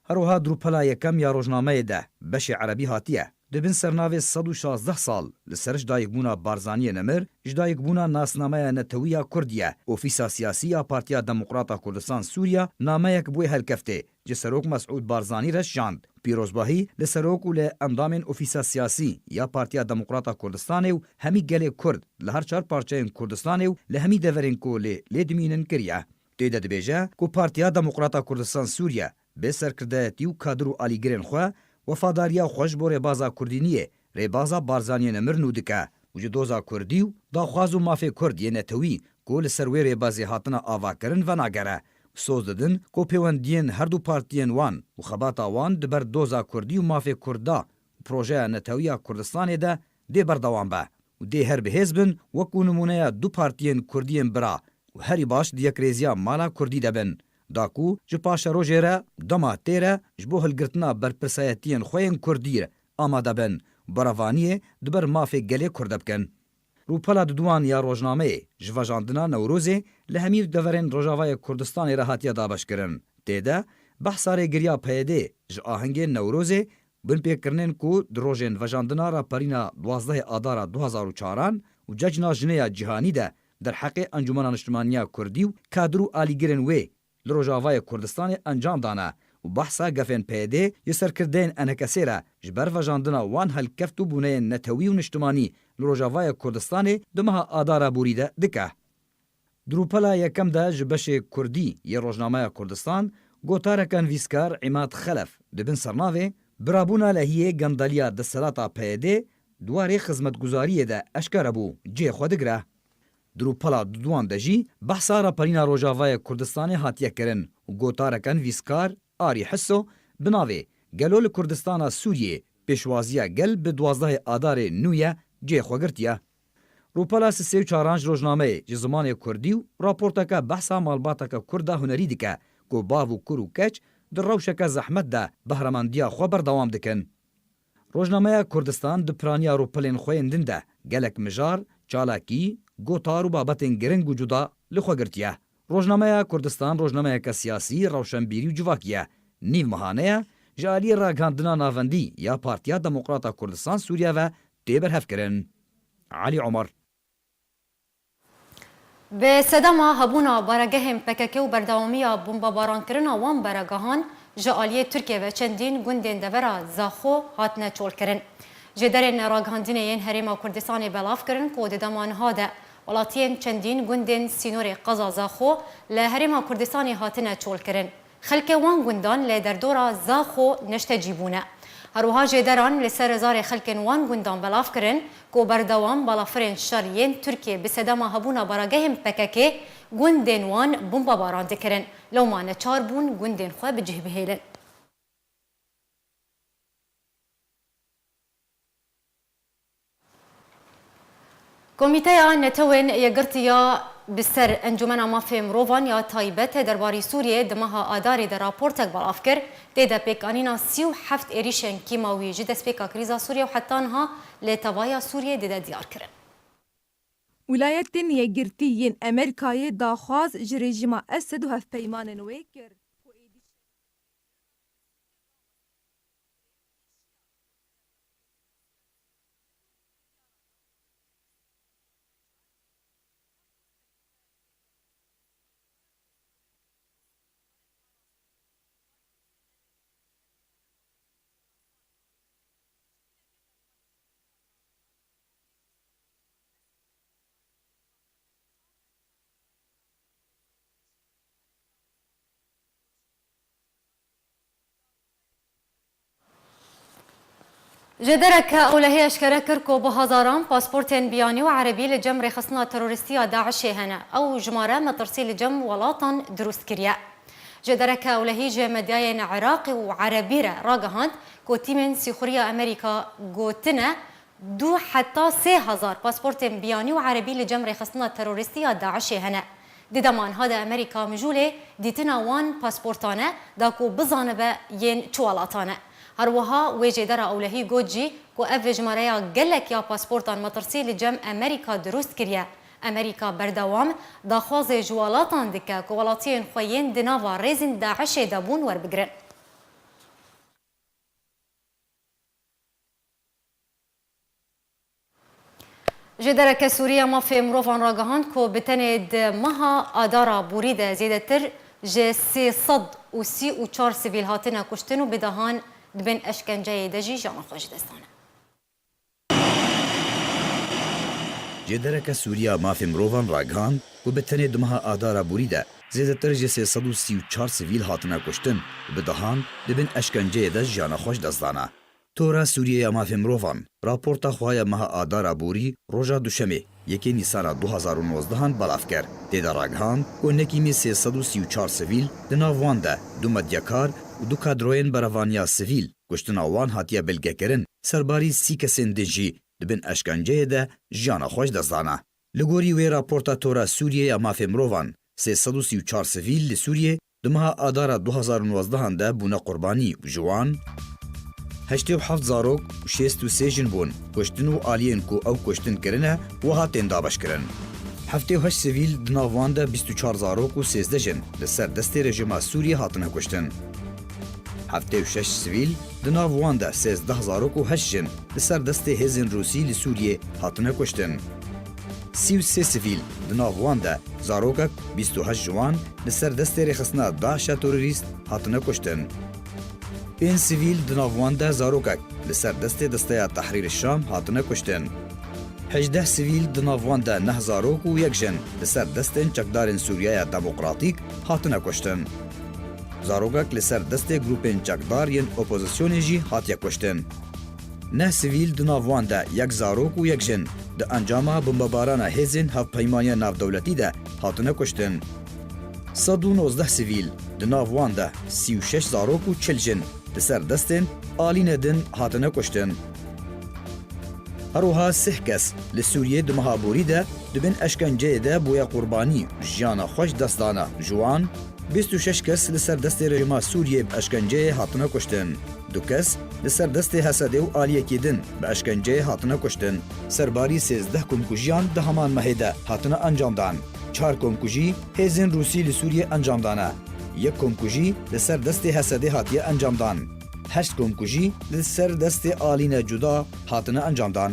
Her wiha di rûpela yekem ya rojnameyê de beşê erebî hatiye. Di bin sernavê sed û şazdeh sal li ser ji dayikbûna Barzaniyê nemir, ji dayikbûna nasnameya netewî ya Kurdî ye, Ofîsa Siyasî ya Partiya Demokrata Kurdistan Sûriya nameyek bi wê helkeftê ji Serok Mesûd Barzanî re şand. Pîrozbahî li Serok û li endamên Ofîsa Siyasî ya Partiya Demokrata Kurdistanê û hemî gelê Kurd li her çar parçeyên Kurdistanê û li hemî deverên ku lê lê dimînin kiriye. Tê de dibêje ku Partiya Demokrata Kurdistan Sûriye bi serkirdayetî û kadir û alîgirên xwe wefadariya xwe ji bo rêbaza Kurdîniyê, rêbaza Barzaniyê nemir nû dike û ji doza Kurdî û daxwaz û mafê Kurd yê netewî ku li ser wê rêbazê hatine avakirin venagere. Soz didin ku pêwendiyên her du partiyên wan û xebata wan di ber doza Kurdî û mafê Kurd de û projeya netewî ya Kurdistanê de dê berdewam be û dê her bi hêz bin, wekû nimûneya du partiyên Kurdiyên bira û herî baş di yekrêziya mala Kurdî de bin. Da ku ji paşerojê re dema tê re ji bo hilgirtina berpirsayetiyên xwe yên Kurdî amade bin, berevaniyê di ber mafê gelê Kurd de bikin. Rûpela duduwan ya rojnameyê ji vejandina Newrozê li hemî deverên Rojavayê Kurdistanê re hatiye dabeşkirin. Tê de behsa rêgiriya P Y D'ê ji ahengên Newrozê, binpêkirinên ku di rojên vejandina raperîna duwazdehê Adara du hazar û çaran û Cejna Jinê ya Cîhanî de derheqê Encûmena Niştimanî ya Kurdî û kadir û alîgirên wê li Rojavayê Kurdistanê encam dane û behsa gefên P Y D'ê ji serkirdeyên E N K S'ê re ji ber vejandina wan helkeft û bûneyên netewî û niştimanî li Rojavayê Kurdistanê di meha Adara borî de dike. Di rûpela yekem de ji beşê Kurdî yê Rojnameya Kurdistan, gotareke nivîskar Îmad Xelef di bin sernavê Birabûna lehiyê gendaliya desthilata P Y D'ê di warê xizmetguzariyê de eşkere bû, cihê xwe digire. Di rûpela duduwan de jî behsa raperîna Rojavayê Kurdistanê hatiye kirin û gotareke nivîskar Arî Hiso bi navê Gelo li Kurdistana Sûriyê pêşwaziya gel bi duwazdehê Adarê nû ye cihê xwe girtiye. Rûpela sisê û çaran ji rojnameyê ji zimanê Kurdî û raporteke behsa malbateke Kurd a hunerî dike ku bav û kur û keç di rewşeke zehmet de behremendiya xwe berdewam dikin. Rojnameya Kurdistan di piraniya rûpelên xwe yên din de gelek mijar, çalakî, gotar û babetên giring û cuda li xwe girtiye. Rojnameya Kurdistan rojnameyeke siyasî, rewşenbîrî û civakî ye. Nîv mehane ye, ji aliyê ragihandina navendî ya Partiya Demokrata Kurdistan Sûriye ve tê berhevkirin. Elî Omer. Bi sedema hebûna baregehên P K K û berdewamiya bombabarankirina wan baregehan, ji aliyê Tirkiyê ve çendîn gundên devera Zaxo hatine çolkirin. Jêderên ragihandinê yên Herêma Kurdistanê belav kirin ku di dema niha de welatiyên çendîn gundên sînorê qeza Zaxo li Herêma Kurdistanê hatine çolkirin. Xelkê wan gundan li derdora Zaxo neştecî bûne. Her wiha jêderan li ser zarê xelkên wan gundan belav kirin ku berdewam balafirên şer yên Tirkiyê bi sedema hebûna baragehên P K K gundên wan bombabaran dikirin, lewma neçar bûn gundên xwe bi cih bihêlin. Komîteya Netewên Yekgirtî ya Bi ser Encûmena Mafê Mirovan ya Taybet derbarî Sûriyê di meha Adarê de raportek belav kir. Tê de pêkanîna sî û heft êrîşên kîmawî ji destpêka krîza Sûriyê û heta niha li tevaya Sûriyê dide diyar kirin. Wilayetên Yekgirtî yên Amerîkayê daxwaz ji rejîma Esed û hevpeymanên wê kir ku êdî Ji dereke ewlehî eşkere kir ku bi hezaran pasportên biyanî û erebî li cem rêxistina terorîstî ya DAIŞê hene. Ew jimare metirsî li cem welatan dirust kiriye. Ji dereke ewlehî ji medyayên Iraqî û Erebî re ragihand ku tîmên sîxuriya Amerîka gotine, du heta sê hezar pasportên biyanî û erebî li cem rêxistina terorîstî ya DAIŞê hene. Di dema niha de Amerîka mijûlê dîtina wan pasportan e da ku bizanibe yên çi welatan e. Her wiha wê jêdera ewlehî got jî ku ev jimareya gelek ya pasportan metirsî li cem Amerîka dirust kiriye. Amerîka berdewam daxwazê ji welatan dike ku welatiyên xwe yên di nava rêzên DAIŞê de bûn werbigirin. Ji dereke Sûrî ya Mafê Mirovan ragihand ku bi tenê di meha Adara borî de zêdetir ji sê sed û sî û çar sivîl hatine kuştin û bi dehan di bin eşkenceyê de jî jiyana xwe ji dest dane. Jêdereke Sûrî ya Mafê Mirovan ragihand ku bi tenê di meha Adara borî de zêdetir ji sê sed û sî û çar sivîl hatine kuştin û bi dehan di bin eşkenceyê de jiyana xwe ji dest dane. Tora Sûriyê ya Mafê Mirovan raporta xwe ya meha Adara borî roja Duşemê, yekê Nîsana du hazar û nozdehan belav kir. Tê de ragihand ku nekîmî sê sed û sî û çar sivîl, di nav wan de du medyakar û du kadroyên berevaniya sivîl, kuştina wan hatiye bilgekirin, serbarî sî kesên din jî di bin eşkenceyê de jiyana xwe ji dest dane. Li gorî wê raporta Tora Sûriyê ya Mafê Mirovan, sê sed û sî û çar sivîl li Sûriyê di meha Adara du hazar û nozdehan de bûne qurbanî û ji wan heştê û heft zarok û şêst û sê jin bûn. Kuştin û aliyên ku ew kuştin kirine wiha tên dabeşkirin. Heftê û heşt sivîl, di nav wan de bîst û çar zarok û sêzdeh jin li ser destê rejîma Sûriyê hatine kuştin. Heftê û şeş sivîl, di nav wan de sêzdeh zarok û heşt jin li ser destê hêzên Rûsî li Sûriyê hatine kuştin. Sî û sê sivîl, di nav wan de zarokek, bîst û heşt ji wan li ser destê rêxistina DAIŞa terorîst hatine kuştin. Pênc sivîl, di nav wan de zarokek, li ser destê Desteya Tehrîr Şam hatine kuştin. Hejdeh sivîl, di nav wan de neh zarok û yek jin li ser destên çekdarên Sûriyeya Demokratîk hatine kuştin. Zarokek li ser destê grûpên çekdar yên opozisyonê jî hatiye kuştin. Neh sivîl, di nav wan de yek zarok û yek jin, di encama bombebarana hêzên Hevpeymaniya Navdewletî de hatine kuştin. Sed û nozdeh sivîl, di nav wan de sî û şeş zarok û çil jin, li ser destên alîne din hatine kuştin. Her wiha sih kes li Sûriyê di meha borî de di bin eşkenceyê de bûye qurbanî û jiyana xwe ji dest dane. Ji wan bîst û şeş kes li ser destê rejîma Sûriyê bi eşkenceyê hatine kuştin. Du kes li ser destê Hesedê û aliyekî din bi eşkenceyê hatine kuştin. Serbarî sêzdeh komkujiyan di heman mehê de hatine encamdan. Çar komkujî hêzên Rûsî li Sûriyê encam dane. Yek komkujî li ser destê Hesedê hatiye encamdan. Heşt komkujî li ser destê alîne cuda hatine encamdan.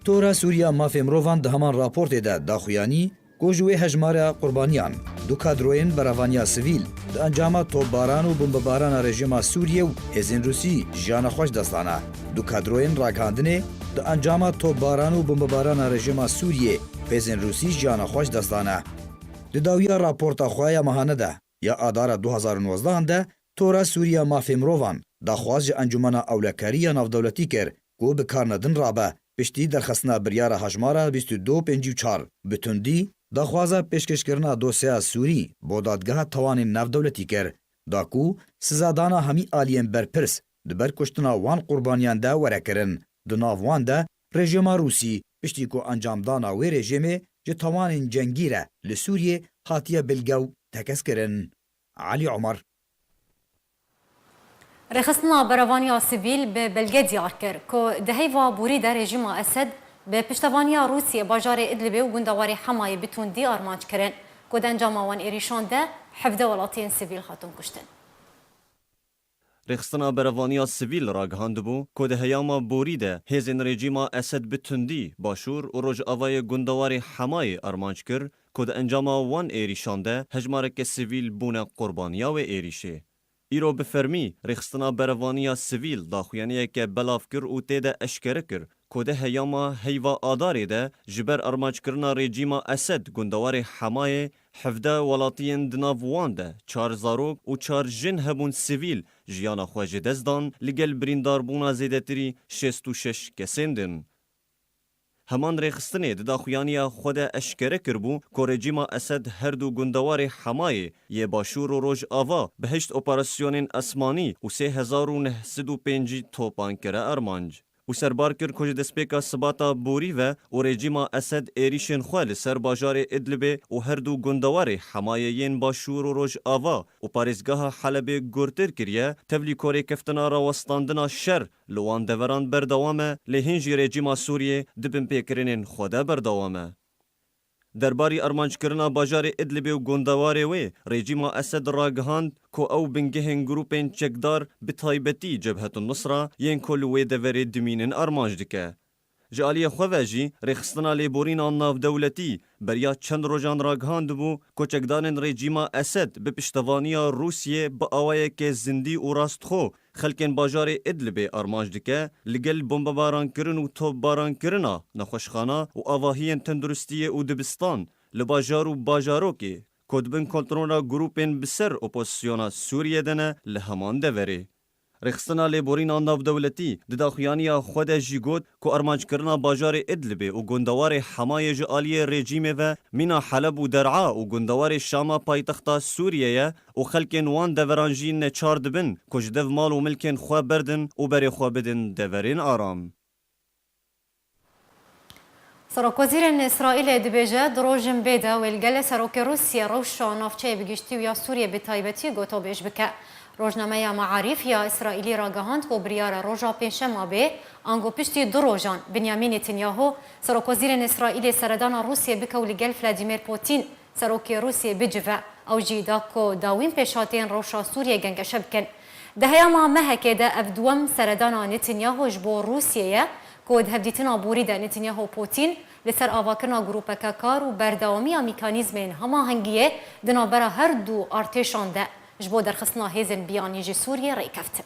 Tora Sûriya Mafê Mirovan di heman raportê de daxuyanî ku ji wê hejmara qurbaniyan, du kadroyên berevaniya sivîl di encama topbaran û bombebarana rejîma Sûriyê û hêzên Rûsî jiyana xwe ji dest dane. Du kadroyên ragihandinê di encama topbaran û bombebarana rejîma Sûriyê û hêzên Rûsî jiyana xwe ji dest dane. Di dawiya raporta xwe ya mehane de ya Adara du hazar û nozdehan de Tora Sûriya Mafê Mirovan daxwaz ji Encûmena Ewlekarî ya Navdewletî kir ku bi karnedin rabe, piştî derxistina biryara hejmara bîst û du pêncî û çar, bi tundî daxwaza pêşkêşkirina dosyeya Sûrî bo Dadgeha Tawanên Navdewletî kir, da ku sizadana hemî aliyên berpirs di ber kuştina wan qurbaniyan de were kirin, di nav wan de rejîma Rûsî, piştî ku encamdana wê rejîmê ji tawanên cengî re li Sûriyê hatiye bilge û tekez kirin. Elî Omer. Rêxistina Berevaniya Sivîl bi belge diyar kir ku di heyva borî de rejîma Esed bi piştevaniya Rûsiyê bajarê Idlibê û gundewarê Hemayê bi tundî armanc kirin, ku di encama wan êrîşan de hevdeh welatiyên sivîl hatin kuştin. Rêxistina Berevaniya Sivîl ragihandibû ku di heyama borî de hêzên rejîma Esed bi tundî başûr û rojavayê gundewarê Hemayê armanc kir, ku di encama wan êrîşan de hejmareke sivîl bûne qurbaniya wê êrîşê. Îro bi fermî Rêxistina Berevaniya Sivîl daxuyaniyeke belav kir û tê de eşkere kir ku di heyama heyva Adarê de ji ber armanckirina rejîma Esed gundewarê Hemayê hevdeh welatiyên di nav wan de çar zarok û çar jin hebûn sivîl jiyana xwe ji dest dan, li gel birîndarbûna zêdetirî şêst û şeş kesên din. Heman rêxistinê di daxuyaniya xwe de eşkere kiribû ku rejîma Esed her du gundewarê Hemayê yê Başûr û Rojava bi heşt operasyonên esmanî û sê hezar û neh sed û pêncî topan kire armanc. Û serbar kir ku ji destpêka Sibata borî ve û rejîma Esed êrîşên xwe li ser bajarê Idlibê û her du gundewarê Hemayê yên Başûr û Rojava û parêzgeha Helebê gurtir kiriye, tevlî ku rêkeftina rawestandina şer li wan deveran berdewam e, lê hîn jî rejîma Sûriyê di binpêkirinên xwe de berdewam e. Derbarî armanckirina bajarê Idlibê û gundewarê wê, rejîma Esed ragihand ku ew bingehên grûpên çekdar, bi taybetî Cebhetun Nusra, yên ku li wê deverê dimînin armanc dike. Ji aliyê xwe ve jî rêxistina lêborîna navdewletî beriya çend rojan ragihandibû ku çekdarên rejîma Esed bi piştevaniya Rûsiyê bi awayeke zindî û rastxo xelkên bajarê Idlibê armanc dike, li gel bombebarankirin û topbarankirina nexweşxana û avahiyên tenduristiyê û dibistan li bajar û bajarokê ku di bin kontrola grûpên bi ser opozisyona Sûriyê de ne li heman deverê. Rêxistina lêborîna navdewletî di daxuyaniya xwe de jî got ku armanckirina bajarê Idlibê û gundewarê Hemayê ji aliyê rejîmê ve mîna Heleb û Der'a û gundewarê Şama paytexta Sûriyê ye û xelkên wan deveran jî neçar dibin ku ji dev mal û milkên xwe berdin û berê xwe bidin deverên aram. Serokwezîrên Îsraîlê dibêje, di rojên bê de wê li gel serokê Rûsiyê rewşa navçeyê bi giştî û ya Sûriyê bi taybetî gotobêj bike. Rojnameya Maarîf ya Îsraîlî ragihand ku biryar e roja pêncşema bê, ango piştî du rojan Binyamîn Netanyahu, serokwezîrên Îsraîlê seredana Rûsiyê bike û li gel Vladimir Putin, serokê Rûsiyê bicive. Ew jî da ku dawîn pêşhateyên rewşa Sûriyê gengeşe bikin. Di heyama mehekê de ev duwem seredana Netanyahu ji bo Rûsiyê ye ku di hevdîtina borî de Netanyahu Putin li ser avakirina grûpeke kar û berdewamiya mekanîzmên hemahengiyê di navbera her du artêşan de ji bo derxistina hêzên biyanî ji Sûriyê rêkeftin.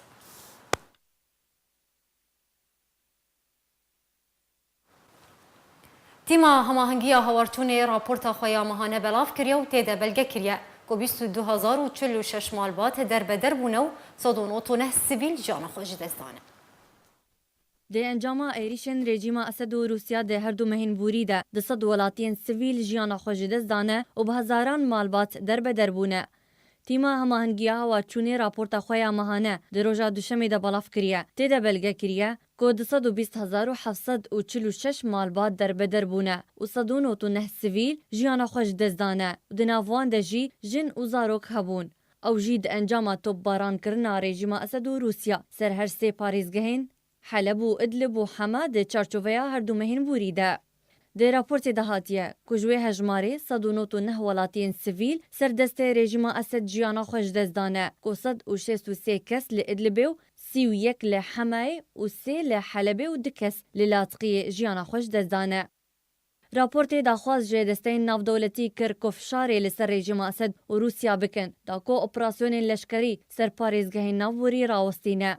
Tîma Hemahengiya Hawarçûnê raporta xwe ya mehane belav kiriye û tê de belge kiriye ku bîst û du hezar û çil û şeş malbat derbeder bûne û sed û nod û neh sivîl jiyana xwe ji dest dane. Di encama êrîşên rejîma Esed û Rûsya di her du mehên borî de du sed welatiyên sivîl jiyana xwe ji dest dane û bi hezaran malbat derbeder bûne. Tîma Hemahengiya Hawarçûnê raporta xwe ya mehane di roja Duşemê de belav kiriye. Tê de belge kiriye ku du sed û bîst hezar û heft sed û çil û şeş malbat derbeder bûne û sed û nod û neh sivîl jiyana xwe ji dest dane û di nav wan de jî jin û zarok hebûn. Ew jî di encama topbarankirina rejîma Esed û Rûsya ser her sê parêzgehên Heleb û Idlib û Hema di çarçoveya her du mehên borî de. Di raportê de hatiye ku ji wê hejmarê sed û nod û neh welatiyên sivîl ser destê rejîma Esed jiyana xwe ji dest dane, ku sed û şêst û sê kes li Idlibê û sî û yek li Hemayê û sê li Helebê û du kes li Latiqiyê jiyana xwe ji dest dane. Raportê daxwaz ji desteyên navdewletî kir ku fişarê li ser rejîma Esed û Rûsya bikin, da ku operasyonên leşkerî ser parêzgehên navborî rawestîne.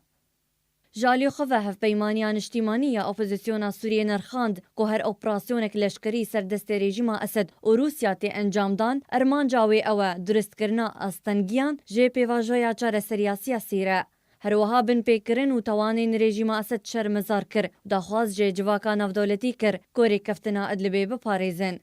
Ji alî xwe ve Hevpeymaniya Niştîmanî ya Opozisyona Sûriyê nirxand ku her operasyonek leşkerî ser destê rejîma Esed û Rûsya tê encamdan, armanca wê ew e duristkirina astengiyan ji pêvajoya çareseriya siyasî re. Her wiha binpêkirin û tawanên rejîma Esed şermezar kir û daxwaz ji civaka navdewletî kir ku rêkeftina Idlibê biparêzin.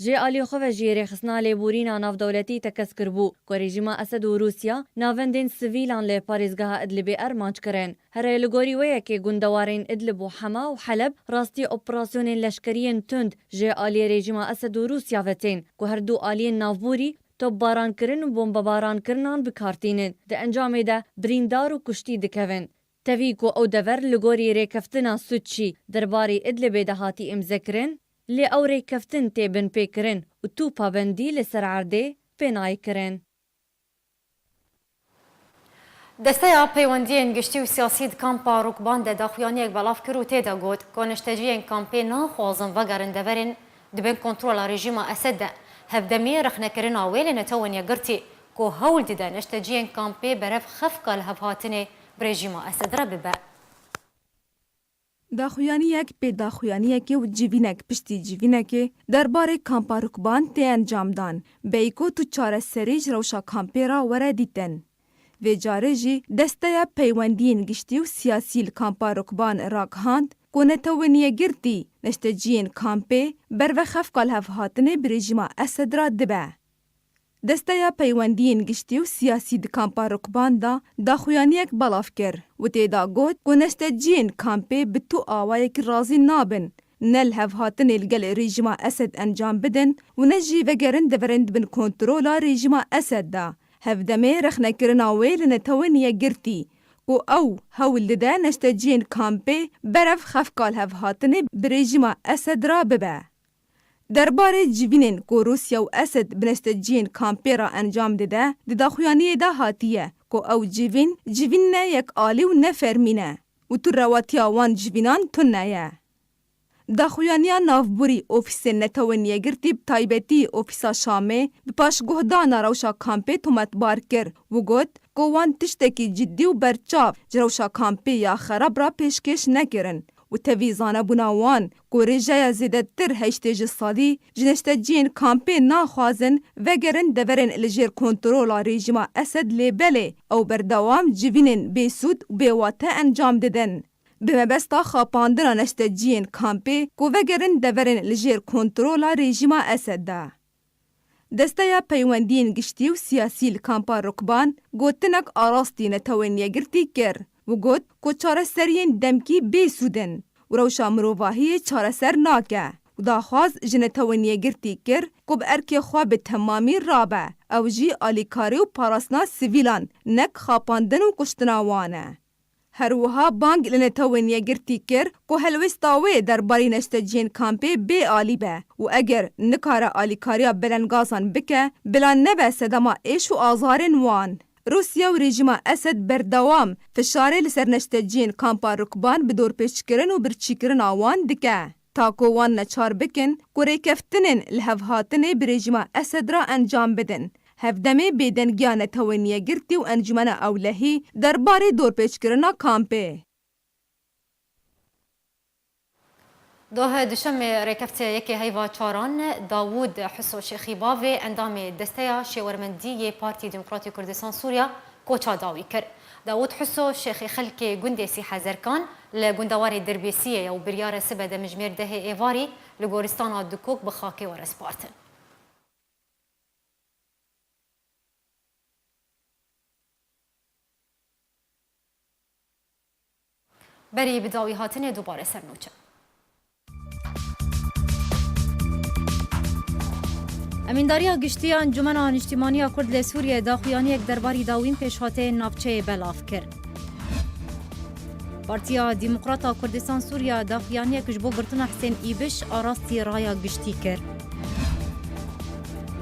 Ji alî xwe ve jî rêxistina lêborîna navdewletî tekez kiribû ku rejîma Esed û Rûsya navendên sivîlan li parêzgeha Idlibê armanc kirin. Here li gorî wê yekê gundewarên Idlib û Hema û Heleb rastî operasyonên leşkeriyên tund ji aliyê rejîma Esed û Rûsya ve tên ku her du aliyên navborî topbarankirin û bombebarankirinnan bi kar tînin, di encamê de birîndar û kuştî dikevin. Tevî ku ew dever li gorî rêkeftina Sûçî derbarê Idlibê de hatî îmzekirin, lê ew rêkeftin tê binpêkirin û tu pabendî li ser erdê pê nayê kirin. Desteya Peywendiyên Giştî û Siyasî di kampa Rûkban de daxuyaniyek belav kir û tê de got ku neşteciyên kampê naxwazin vegerin deverên di bin kontrola rejîma Esed de. Hevdemê rexnekirina wê li Netewên Yekgirtî ku hewl dide neşteciyên kampê berev xefka lihevhatinê bi rejîma Esed re bibe. Daxuyaniyek pê daxuyaniyekê û civînek piştî civînekê derbarê kampa Rukban tê encamdan, beyî ku tu çareserî ji rewşa kampê re were dîtin. Vê carê jî Desteya Peywendiyên Giştî û Siyasî li kampa Rukban ragihand ku Netewên Yekgirtî neşteciyên kampê berve xefka lihevhatinê bi rejîma Esed re dibe. Desteya Peywendiyên Giştî û Siyasî di kampa Rukban de daxuyaniyek belav kir û tê de got ku neşteciyên kampê bi tu awayekî razî nabin, ne lihevhatinê li gel rejîma Esed encam bidin û ne jî vegerin deverên di bin kontrola rejîma Esed de. Hevdemê rexnekirina wê li Netewên Yekgirtî ku ew hewl dide neşteciyên kampê berev xefka lihevhatinê bi rejîma Esed re bibe. Derbarê civînên ku Rûsya û Esed bi neşteciyên kampê re encam dide, di daxuyaniyê de hatiye ku ew civîn, civîn ne yekalî û ne fermî ne û tu rewatiya wan civînan tune ye. Daxuyaniya navborî Ofîsên Netewên Yekgirtî, bi taybetî Ofîsa Şamê, bi paşguhdana rewşa kampê tometbar kir û got ku wan tiştekî cidî û berçav ji rewşa kampê ya xerab re pêşkêş nekirin û tevî zanebûna wan ku rêjeya zêdetir heştê ji sedî ji neşteciyên kampê naxwazin vegerin deverên li jêr kontrola rejîma Esed, lê belê ew berdewam civînên bêsûd û bêwate encam didin. Bi mebesta xapandina neşteciyên kampê ku vegerin deverên li jêr kontrola rejîma Esed de. Desteya Peywendiyên Giştî û Siyasî li kampa Rukban gotinek arastî Netewên Yekgirtî kir û got ku çareseriyên demkî bêsûd in û rewşa mirovahiyê çareser nake û daxwaz ji Netewên Yekgirtî kir ku bi erkê xwe bi temamî rabe, ew jî alîkarî û parastina sivîlan, nek xapandin û kuştina wan e. Her wiha bang li Netewên Yekgirtî kir ku helwêsta wê derbarê neşteciyên kampê bê alî be û eger nikare alîkariya belengazan bike, bila nebe sedema êş û azarên wan. Rûsya û rejîma Esed berdewam fişarê li ser neşteciyên kampa Rukban bi dorpêçkirin û birçîkirina wan dike. Ta ku wan neçar bikin ku rêkeftinên lihevhatinê bi rejîma Esed re encam bidin, hevdemê bêdengiya Netewên Yekgirtî û Encûmena Ewlehî derbarê dorpêçkirina kampê. Doh duşemê rêkeftiya yekê heyva çaran Dawûd Huso Şêxî Bavê, endamê Desteya Şêwermendî yê Partî Demokratî Kurdistan Sûriya, koça dawî kir. Dawûd Huso Şêxî xelkê gundê Sîhezerkan li gundewarê Dirbêsiyê ye û biryar e sibe demjimêr dehê êvarî li goristana Dukok bi xakê were spartin. Berî bi dawî hatinê dubare ser nûçe. Emîndariya Giştî ya Encûmena Niştîmaniya Kurd li Sûriyê daxuyaniyek derbarî dawîn pêşhateyên navçeyê belav kir. Partiya Demokrata Kurdistan Sûriya daxuyaniyek ji bo girtina Hisên Îbiş a rastî raya giştî kir.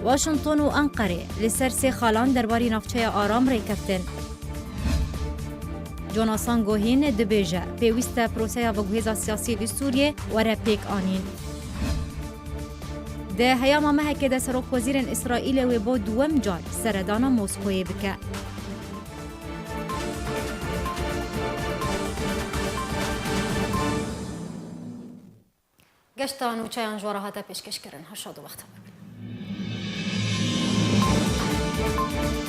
Washington û Enqerê li ser sê xalan derbarî navçeya aram rêkeftin. Jonasan Gohîn dibêje, pêwîst e proseya veguhêza siyasî li Sûriyê were pêk anîn. Di heyama mehekê de Serokwezîrên Îsraîlê wê bo duwem car seredana Moskoyê bike. Geşta nûçeyan ji we re hate pêşkêşkirin. Her şad û wexta we.